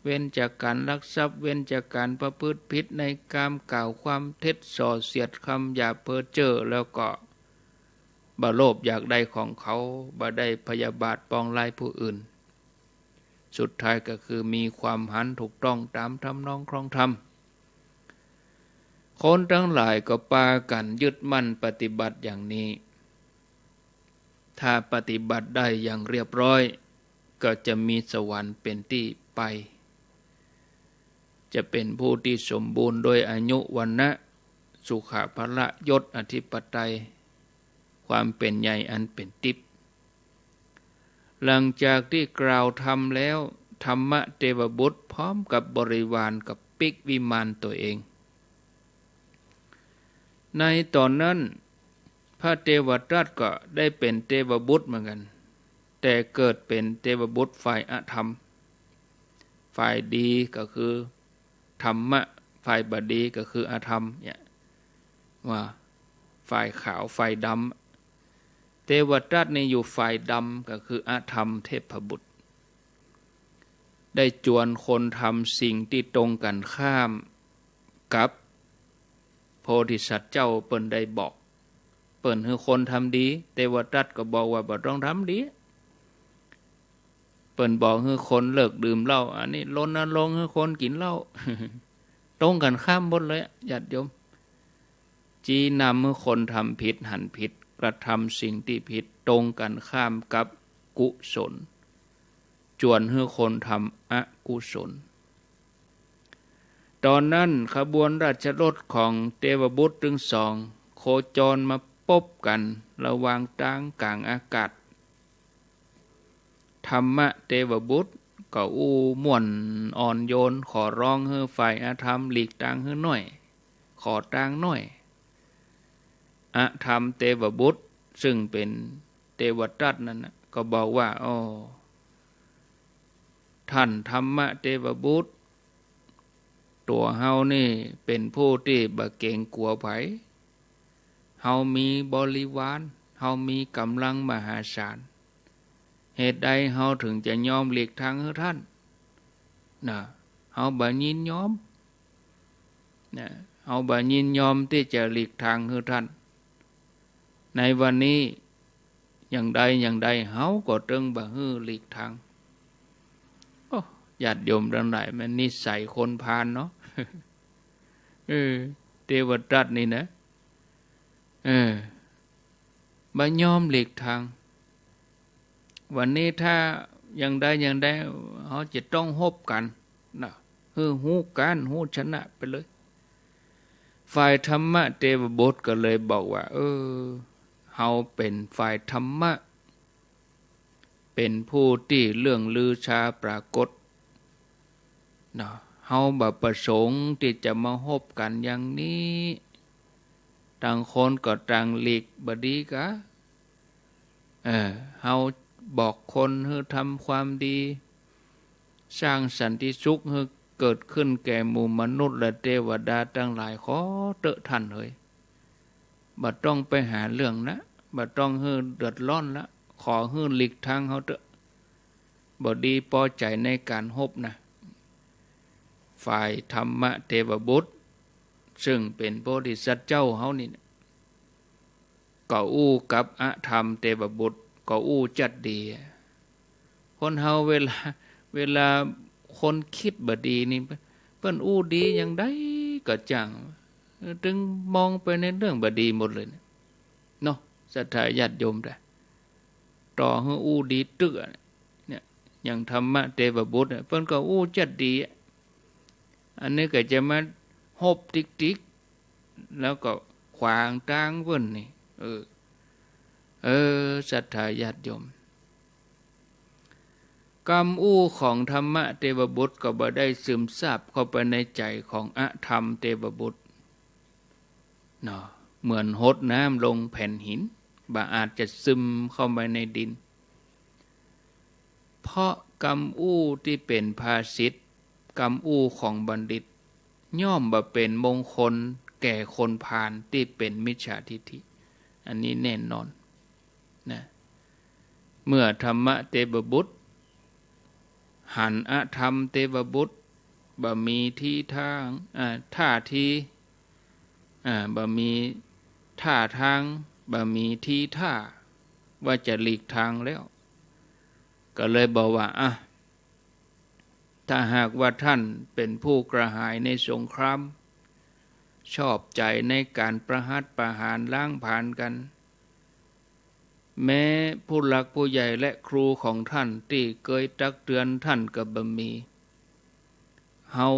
เว้นจากก๋านลักทรัพย์ เว้นจากก๋านประพฤติผิดในกาม กล่าวความเท็จส่อเสียดคำหยาบเพ้อเจ้อ แล้วก็บ่โลภอยากได้ของเขา บ่ได้พยาบาทปองร้ายผู้อื่น สุดท้ายก็คือมีความหันถูกต้องต๋ามทำนองครองธรรม คนตังหลายก็ปากั๋นยึดมั่นปฏิบัติอย่างนี้ ถ้าปฏิบัติได้อย่างเรียบร้อย ก็จะมีสวรรค์เป๋นตี้ไป จะเป๋นผู้ตี้สมบูรณ์ด้วยอายุ วรรณะ สุขะ พละ ยศ อธิปไตย ความเป๋นใหญ่อันเป๋นติ๊บ หลังจากตี้กล่าวธรรมแล้ว ธรรมเทวบุตรพร้อมกับบริวารก็ปิ๊กวิมานตั๋วเอง ในต๋อนนั้น พระเทวทัตก็ได้เป๋นเทวบุตรเหมือนกั๋น แต่เกิดเป๋นเทวบุตรฝ่ายอธรรม ฝ่ายดีก็คือธรรมะ ฝ่ายบ่ดีก็คืออธรรม เนี่ย ว่าฝ่ายขาวฝ่ายดำ เทวทัตนี่อยู่ฝ่ายดำ ก็คืออธรรมเทพบุตร ได้จวนคนทำสิ่งตี้ตรงกั๋นข้ามกับโพธิสัตว์เจ้าเปิ้นได้บอก เปิ้นหื้อคนทำดี เทวทัตก็บอกว่าบ่ต้องทำดี เปิ้นบอกหื้อคนเลิกดื่มเหล้า อันนี้รณรงค์หื้อคนกิ๋นเหล้า ตรงกั๋นข้ามหมดเลยอะ ญาติโยม ชี้นำหื้อคนทำผิด หันผิด กระทำสิ่งตี้ผิด ตรงกั๋นข้ามกับกุศล จวนหื้อคนทำอกุศล ต๋อนนั้นขบวนราชรถของเทวบุตรตึงสอง โคจรมาปบกั๋นระหว่างตางก๋างอากาศ ธรรมะเทวบุตรก็อู้ม่วนอ่อนโยน ขอร้องหื้อฝ่ายอธรรมหลีกตางหื้อหน้อย ขอตางหน้อย อธรรมเทวบุตร ซึ่งเป๋นเทวทัตนั้นน่ะ ก็บอกว่า อ้อ ท่านธรรมะเทวบุตร ตั๋วเฮานี่เป๋นผู้ตี้บ่เก๋งกั๋วใผ เฮามีบริวาร เฮามีก๋ำลังมหาศาล เหตุใดเฮาเถิงจะยอมหลีกตางหื้อท่าน นะ เฮาบ่ยินยอม นะ เฮาบ่ยินยอมตี้จะหลีกตางหื้อท่าน ในวันนี้ อย่างใดอย่างใด เฮาก็ตึงบ่หื้อหลีกตาง โอ้ ญาติโยมตังหลาย มันนิสัยคนพาลเนาะ เออ เตวทัตนี่นะ เออ บ่ยอมหลีกตาง วันนี้ถ้าอย่างใดอย่างใด เฮาจะต้องฮบกั๋น นะ หื้อฮู้ก๋าน ฮู้ชนะไปเลย ฝ่ายธรรมะเตวบุตรก็เลยบอกว่า เออ เฮาเป๋นฝ่ายธรรมะ เป๋นผู้ตี้เลื่องลือชาปรากฏ เนาะ เฮาบ่ประสงค์ตี้จะมาฮบกั๋นอย่างนี้ ต่างคนก็ต่างหลีกบ่ดีกา เออ เฮาบอกคนหื้อทำความดี สร้างสันติสุขหื้อเกิดขึ้นแก่หมู่มนุษย์และเตวดาตังหลาย ขอเต๊อะท่านเอ๋ย บ่ต้องไปหาเรื่องนะ บ่ต้องหื้อเดือดร้อนละ ขอหื้อหลีกตางเฮาเต๊อะ บ่ดีปอใจ๋ในก๋านฮบนะ ฝ่ายธรรมะเตวบุตร ซึ่งเป๋นโพธิสัตว์เจ้าเฮานี่นะ ก็อู้กับอธรรมเตวบุตร ก็อู้จัดดี คนเฮาเวลา เวลาคนกึ๊ดบ่ดีนี่ เปิ้นอู้ดีอย่างใดก็จ้าง ตึงมองไปในเรื่องบ่ดีหมดเลยเนี่ย เนาะ ศรัทธาญาติโยมแต๊ ต่อหื้ออู้ดีตึ๊กอะ เนี่ย อย่างธรรมะเตวบุตรเนี่ย เปิ้นก็อู้จัดดีอะ อันนี้ก็จะมาฮบติ๊กๆ แล้วก็ขวางตางเปิ้นนี่ เออ เออ ศรัทธาญาติโยม กำอู้ของธรรมะเตวบุตรก็บ่ได้ซึมซาบเข้าไปในใจ๋ของอธรรมเตวบุตร เนาะ เหมือนหดน้ำลงแผ่นหิน บ่อาจจะซึมเข้าไปในดิน เพราะกำอู้ตี้เป๋นภาษิต กำอู้ของบัณฑิต ย่อมบ่เป๋นมงคลแก่คนพาลตี้เป๋นมิจฉาทิฏฐิ อันนี้แน่นอน นะ เมื่อธรรมะเตวบุตร หันอธรรมเตวบุตร บ่มีทีทาง อ่า ท่าที อ่า บ่มีท่าทาง บ่มีทีท่า ว่าจะหลีกตางแล้ว ก็เลยบอกว่า อ่ะ ถ้าหากว่าท่านเป๋นผู้กระหายในสงคราม ชอบใจ๋ในก๋านประหัตประหารล้างผลาญกั๋น แม้ผู้หลักผู้ใหญ่และครูของท่านตี้เกยตักเตือนท่านก็บ่มี เฮา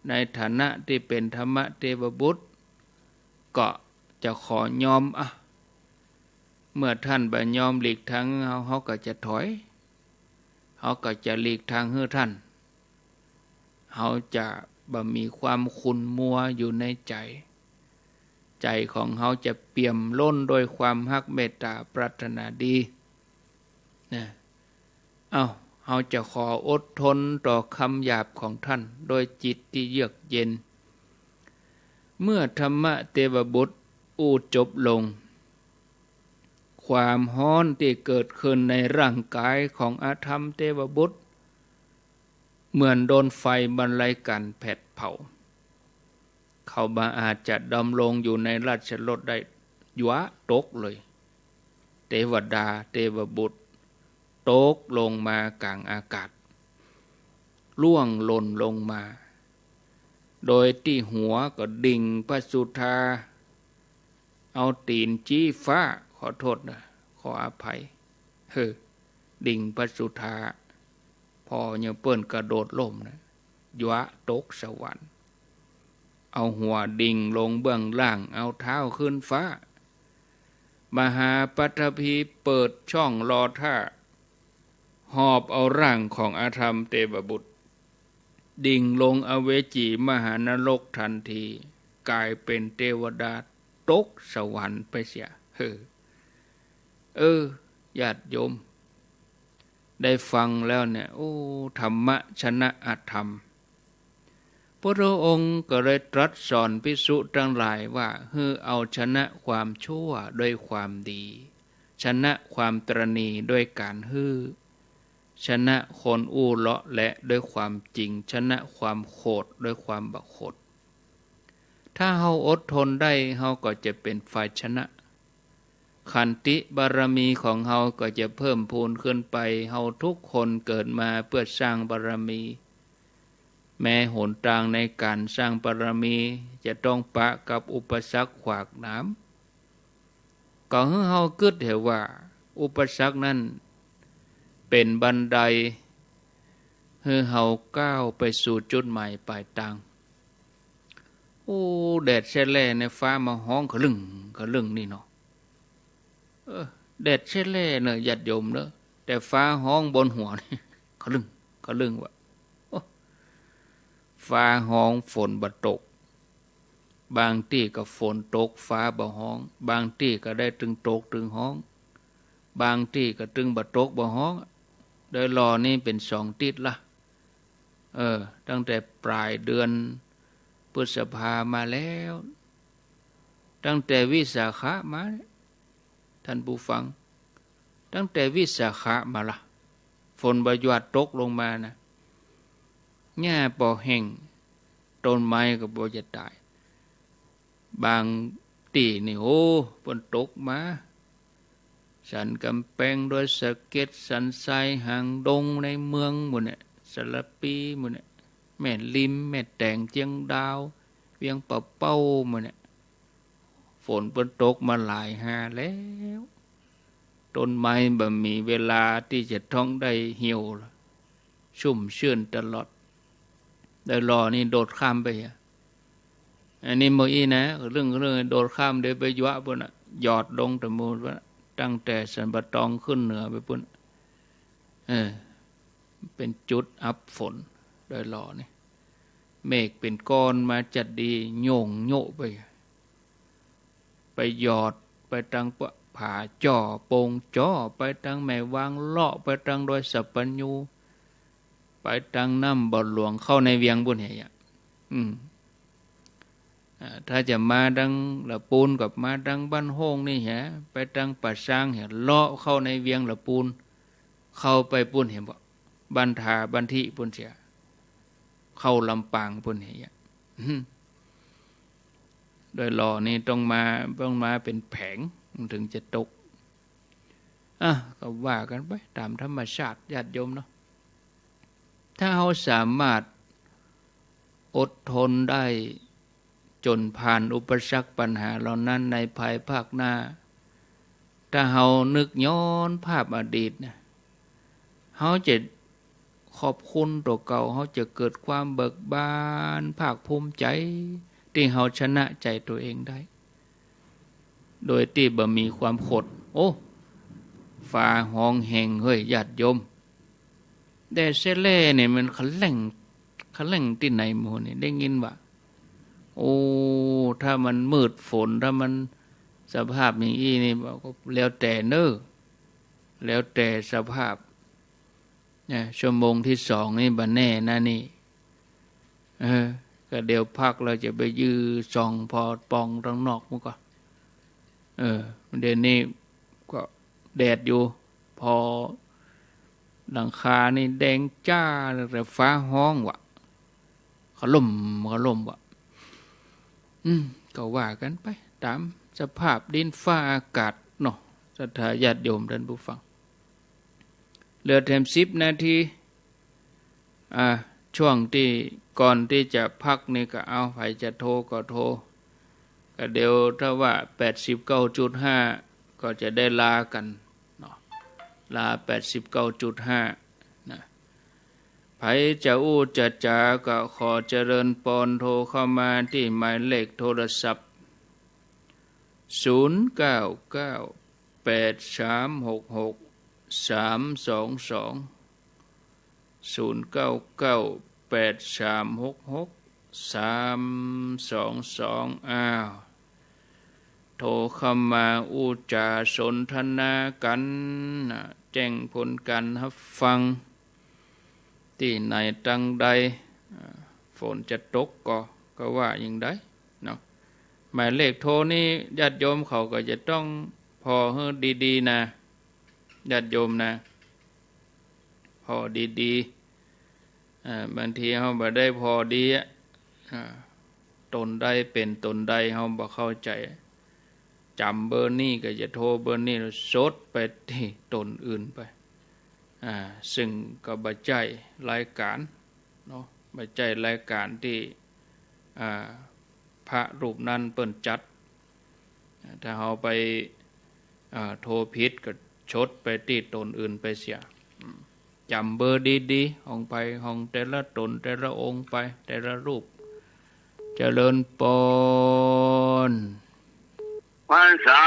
ในฐานะตี้เป๋นธรรมะเตวบุตร ก็จะขอยอม อ่ะ เมื่อท่านบ่ยอมหลีกตางเฮา เฮาก็จะถอย เฮาก็จะหลีกตางหื้อท่าน เฮาจะบ่มีความขุ่นมัวอยู่ในใจ๋ ใจ๋ของเฮาจะเปี่ยมล้นด้วยความฮักเมตต๋าปรารถนาดี นะ เอ้า เฮาจะขออดทนต่อคำหยาบของท่านด้วยจิตตี้เยือกเย็น เมื่อธรรมะเตวบุตรอู้จบลง ความฮ้อนตี้เกิดขึ้นในร่างกายของอธรรมเตวบุตร เหมือนโดนไฟบรรลัยกั๋นแผดเผา เขาบ่อาจจะดำรงอยู่ในราชรสได้ หยวะตกเลย เตวดาเตวบุตร ตกลงมากลางอากาศ ร่วงหล่นลงมา โดยตี้หัวก็ดิ่งพระสุธา เอาตี๋นจี๊ฟ้า ขอโต้ษนะ ขออภัย เฮ้อ ดิ่งพระสุธา ผ่อเยียะเปิ้นกระโดดล้มนะ หยวะตกสวรรค์ เอาหัวดิ่งลงเบื้องล่าง เอาเท้าขึ้นฟ้า มหาปัตภีเปิดช่องรอถ้า หอบเอาร่างของอธรรมเตวบุตร ดิ่งลงอเวจีมหานรกทันที ก๋ายเป๋นเตวดาตกสวรรค์ไปเสีย เฮ้อ เออ ญาติโยม ได้ฟังแล้วเนี่ย โอ้ ธรรมะชนะอธรรม พระองค์ก็เลยตรัสสอนภิกษุตังหลายว่า หื้อเอาชนะความชั่วด้วยความดี ชนะความตระหนี่ด้วยการหื้อ ชนะคนอู้เลาะแหละด้วยความจริง ชนะความโขดด้วยความบ่โขด ถ้าเฮาอดทนได้ เฮาก็จะเป๋นฝ่ายชนะ ขันติบารมีของเฮาก็จะเพิ่มพูนขึ้นไป เฮาทุกคนเกิดมาเพื่อสร้างบารมี แม้หนตางในก๋านสร้างบารมีจะต้องปะกับอุปสรรคขวากหนาม ก็หื้อเฮากึ๊ดเหียว่า อุปสรรคนั้นเป๋นบันได หื้อเฮาก้าวไปสู่จุดหมายปลายตาง โอ้ แดดแซ่แล่ในฟ้ามาฮ้องขะลึ่งขะลึ่งนี่เนาะ เออ แดดแซ่แล่เนอะญาติโยมเนอะ แต่ฟ้าฮ้องบนหัวนี่ ขะลึ่งขะลึ่งว่ะ โอ้ ฟ้าฮ้องฝนบ่ตก บางตี้ก็ฝนตกฟ้าบ่ฮ้อง บางตี้ก็ได้ตึงตกตึงฮ้อง บางตี้ก็ตึงบ่ตกบ่ฮ้อง โดยหล่อนี่เป๋นสองติ๊ดละ เออ ตั้งแต่ปลายเดือนพฤษภามาแล้ว ตั้งแต่วิสาขะมา ท่านผู้ฟัง ตั้งแต่วิสาขะมาละ ฝนบ่หยาดตกลงมานะ หญ้าบ่แห้ง ต้นไม้ก็บ่จะต๋าย บางตี้นี่ โอ้ เปิ้นตกมา สันก๋ำแปง ดอยสะเก็ด สันทราย หางดง ในเมืองหมู่เนี่ย สารภีหมู่เนี่ย แม่ริม แม่แตง เจียงดาว เวียงป่าเป้าหมู่เนี่ย ฝนเปิ้นตกมาหลายหาแล้ว ต้นไม้บ่มีเวลาตี้จะต้องได้เหี่ยว ชุ่มชื่นตลอด โดยหล่อนี่โดดข้ามไปอะ อันนี้เมื่ออี้นะ เรื่อง เรื่องโดดข้ามเดี๋ยวไปหยวะปุ้นน่ะ หยอดลงตะมูลปุ้นน่ะ ตั้งแต่สันป่าตองขึ้นเหนือไปปุ้น เออ เป๋นจุดอับฝน โดยหล่อนี่ เมฆเป๋นก้อนมาจัดดี โย่งโยะไป ไปหยอดไปตังผาจ้อ โป่งจ้อ ไปตังแม่วางเลาะ ไปตังดอยสัปปะยู ไปตังน้ำบ่อหลวง เข้าในเวียงปุ้นเหียอะ อืม อ่า ถ้าจะมาตังละปูนก็มาตังบ้านโฮ่งนี่เหีย ไปตังป่าซางเหีย เลาะเข้าในเวียงละปูน เข้าไปปุ้นเหียบ่ บ้านทา บ้านทิปุ้นเสีย เข้าลำปางปุ้นเหียอะ อืม โดยหล่อนี่ต้องมา ต้องมาเป๋นแผง มันถึงจะตก อ่ะ ก็ว่ากั๋นไปต๋ามธรรมชาติญาติโยมเนาะ ถ้าเฮาสามารถอดทนได้จ๋นผ่านอุปสรรคปัญหาเหล่านั้นในภายภาคหน้า ถ้าเฮานึกย้อนภาพอดีตนะ เฮาจะขอบคุณตั๋วเก่า เฮาจะเกิดความเบิกบานภาคภูมิใจ๋ ตี้เฮาชนะใจ๋ตั๋วเองได้ โดยตี้บ่มีความขด โอ้ ฟ้าฮ้องแฮงเฮ้ยญาติโยม แดดแซ่แล่เนี่ยมันขะแล่ง ขะแล่งตี้ไหนหมู่นี่ ได้ยินว่า โอ้ ถ้ามันมืดฝน ถ้ามันสภาพอย่างอี้นี่ ก็แล้วแต่เน้อ แล้วแต่สภาพ นะ ชั่วโมงตี้สองนี่บ่แน่นะนี่ เออ ก็เดี๋ยวพักแล้วจะไปยื้อส่องผ่อป่องตังนอกมุ้นก่อ เออ เดี๋ยวนี้ก็แดดอยู่ ผ่อหลังคานี่แดงจ้า แต่ฟ้าฮ้องว่ะ ขะล่ม ขะล่มว่ะ อืม ก็ว่ากั๋นไปต๋ามสภาพดินฟ้าอากาศเนาะ ศรัทธาญาติโยมท่านผู้ฟัง เหลือแถมสิบนาที อ่า ช่วงตี้ก่อนตี้จะพักนี่ก็เอา ใผจะโทรก็โทร ก็เดี๋ยวถ้าว่าแปดสิบเก้าจุดห้า ก็จะได้ลากั๋นเนาะ ลาแปดสิบเก้าจุดห้า นะ ใผจะอู้จะจ๋าก็ขอเจริญปอน โทรเข้ามาตี้หมายเลขโทรศัพท์ ศูนย์เก้าเก้า แปดสามหกหก สามสองสอง ศูนย์เก้าเก้า แปดสามหกหก สามสองสอง อ้าว โทรเข้ามาอู้จ๋าสนทนากั๋นนะ แจ้งผลก๋านฮับฟัง ตี้ไหนตังใด อ่า ฝนจะตกก็ ก็ว่าอย่างใดเนาะ หมายเลขโทรนี่ญาติโยมเขาก็จะต้องผ่อหื้อดีๆ นะ ญาติโยมนะ ผ่อดีๆ อ่า บางทีเฮาบ่ได้ผ่อดีอะ อ่า ตนใดเป๋นตนใดเฮาบ่เข้าใจ๋ จ๋ำเบอร์นี้ก็จะโทรเบอร์นี้ แล้วสดไปตี้ต๋นอื่นไป อ่า ซึ่งก็บ่ใจ้รายก๋านเนาะ บ่ใจ้รายก๋านตี้ อ่า พระรูปนั้นเปิ้นจัด ถ้าเฮาไป อ่า โทรผิดก็สดไปตี้ต๋นอื่นไปเสีย อืม จ๋ำเบอร์ดีๆ ของใผของแต่ละต๋นแต่ละองค์ไป แต่ละรูป เจริญปอน พรรษา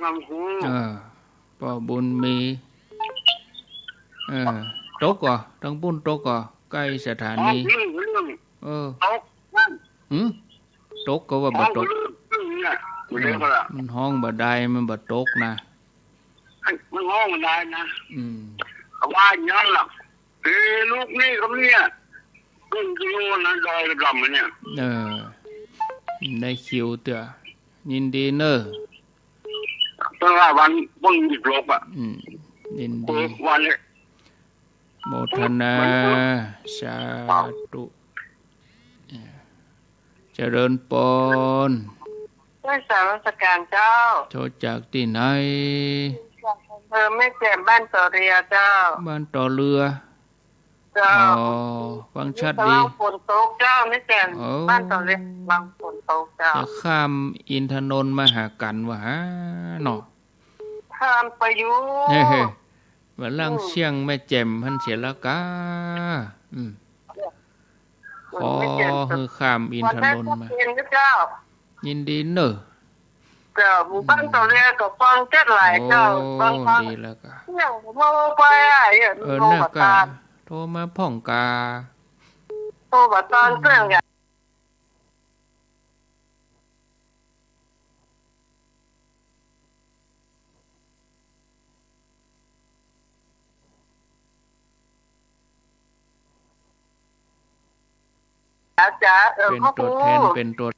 พระครู เออ ป้อบุญมี เออ ตกก่อ ตังปุ้นตกก่อ ใก้สถานี อ๋อ เรื่อง เรื่อง เออ ตกนั่น หืม ตกก็ว่าบ่ตก ฮ้องเรื่องเนี่ย เออ มันฮ้องบ่ได้ มันบ่ตกนะ มันฮ้องบ่ได้นะ อืม เขาว่าอย่างนั้นล่ะ เอ้ ลูกนี่ก็เนี่ย ครึ่งกิโลนะ ดอยกระดำเนี่ย เออ ได้คิวเตื้อ ยินดีเน่อ เปิ้นว่าวัน เปิ้นมีโรคอะ อืม ยินดี เปิ้นวันเนี่ย โมทนา สาธุ เจริญปอน ไหว้สามัสก๋านเจ้า โทรจากตี้ไหน จากอำเภอแม่แจ่ม บ้านต่อเรือเจ้า บ้านต่อเรือ เจ้า อ๋อ ฟังชัดดี ระวังฝนตกเจ้า แม่แจ่ม โอ้ บ้านต่อเรือ ระวังฝนตกเจ้า จะข้ามอินทนนท์มาหากั๋นวะฮะเนาะ ข้ามไปอยู่ เฮ้ ว่าล่าง อืม เสี้ยงแม่แจ่มหั้นเสียแล้วกา อืม ขอหื้อข้ามอินทนนท์มา วันนั้นก็เป๋นนะเจ้า ยินดีเน่อ เจ้า หมู่บ้านต่อเรือก็ฟังแจ๊ดหลายเจ้า โอ้ ฟัง ฟัง ดีแล้วกา เสี้ยงโทรไปอะ เออ โทรมาตาน น่ะกา โทรมาพ่องกา โทรมาตานเสี้ยงอะ จ๋า เออ เป๋นตั๋วแทน เป๋นตั๋ว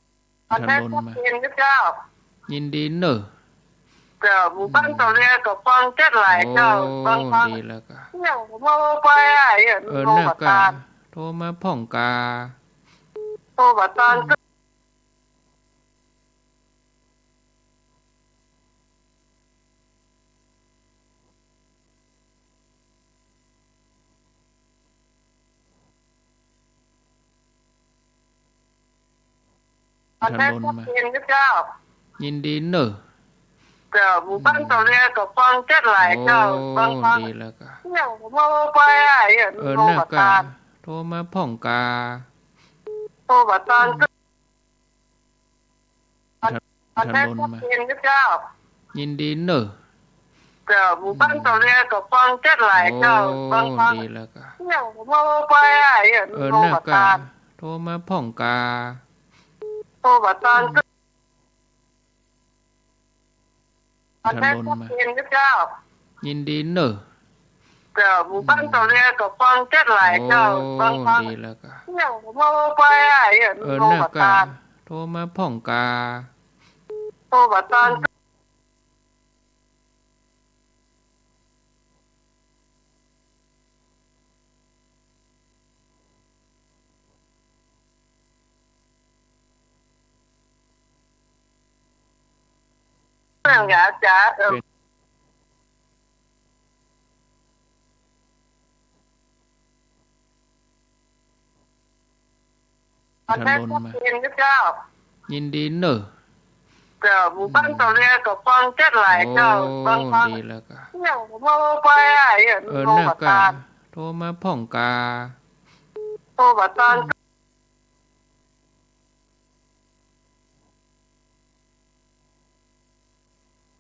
แทนถนนมา เป๋นเจ้า ยินดีเน่อ เจ้า หมู่บ้านต่อเรือก็ฟังแจ๊ดหลายเจ้า โอ้ ฟัง ฟัง ดีแล้วกา เสี้ยงโทรไปอะ เออ โทรมาตาน น่ะกา โทรมาพ่องกา โทรมาตาน ถนนมา เป๋นเจ้า ยินดีเน่อ เจ้า หมู่บ้านต่อเรือก็ฟังแจ๊ดหลายเจ้า โอ้ ฟัง ฟัง ดีแล้วกา เสี้ยงโทรไปอะ เออ โทรมาตาน น่ะกา โทรมาพ่องกา โทรมาตาน ถนนมา เป๋นเจ้า ยินดีเน่อ เจ้า หมู่บ้านต่อเรือก็ฟังแจ๊ดหลายเจ้า โอ้ ฟัง ฟัง ดีแล้วกา เสี้ยงโทรไปอะ เออ โทรมาตาน น่ะกา โทรมาพ่องกา โทรมาตาน ถนนมา เป๋นเจ้า ยินดีเน่อ เจ้า หมู่บ้านต่อเรือก็ฟังแจ๊ดหลายเจ้า โอ้ ฟัง ฟัง ดีแล้วกา เสี้ยงโทรไปอะ เออ โทรมาตาน น่ะกา โทรมาพ่องกา โทรมาตาน จ๋า จ๋า เออ ถนนมา เป๋นเจ้า ยินดีเน่อ เจ้า หมู่บ้านต่อเรือก็ฟังแจ๊ดหลายเจ้า โอ้ ฟัง ฟัง ดีแล้วกา เสี้ยงโทรไปอะ เออ โทรมาตาน น่ะกา โทรมาพ่องกา โทรมาตาน ถนนมา เป๋นเจ้า ยินดีเน่อ เจ้า หมู่บ้านต่อเรือก็ฟังแจ๊ดหลายเจ้า โอ้ ฟัง ฟัง ดีแล้วกา เสี้ยงโทรไปอะ เออ โทรมาตาน น่ะกา โทรมาพ่องกา โทรมาตาน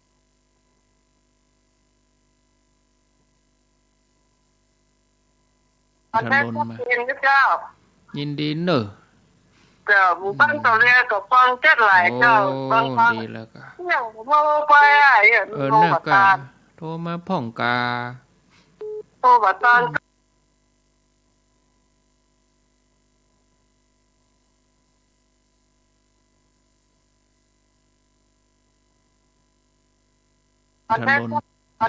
ถนนมา ยินดีเน่อ เจ้า หมู่บ้านต่อเรือก็ฟังแจ๊ดหลายเจ้า ฟัง ฟัง เออ น่ะกา โทรมาพ่องกา โทรมาตาน ถนน ถ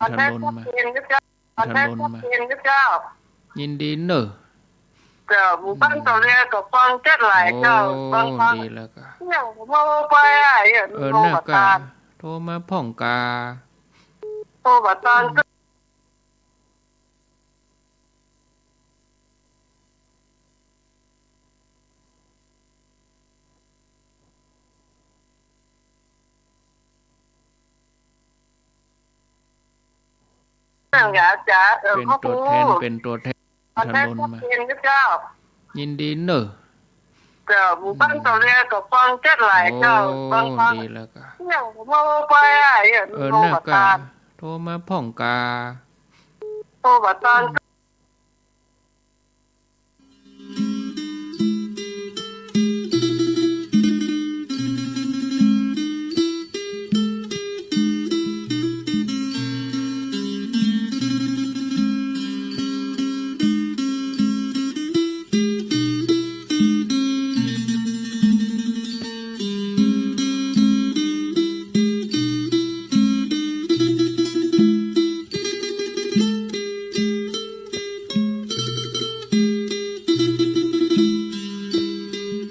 นนมา ถนนมา ยินดีเน่อ เจ้า หมู่บ้านตะเลียก็ฟังเจ็ดหลายเจ้า โอ้ ฟัง ดีแล้วก็ เนี่ย ผมเอาไปอ่ะ เนี่ย เออ โทรมา น่ะก็ ตาม โทรมาพ่องกา โทรมาตาม จ๋า เออ เป็นตัวแทน พ่อครู เป็นตัวแทน ถนนมา เจ้า ยินดีเน่อ เจ้า หมู่บ้านตะเลียก็ฟังเจ็ดหลายเจ้า โอ้ ฟัง ฟัง ดีแล้วก็ เนี่ย ผมเอาไปอ่ะ เนี่ย เออ โทรมา น่ะก็ ตาม โทรมาพ่องกา โทรมาตาม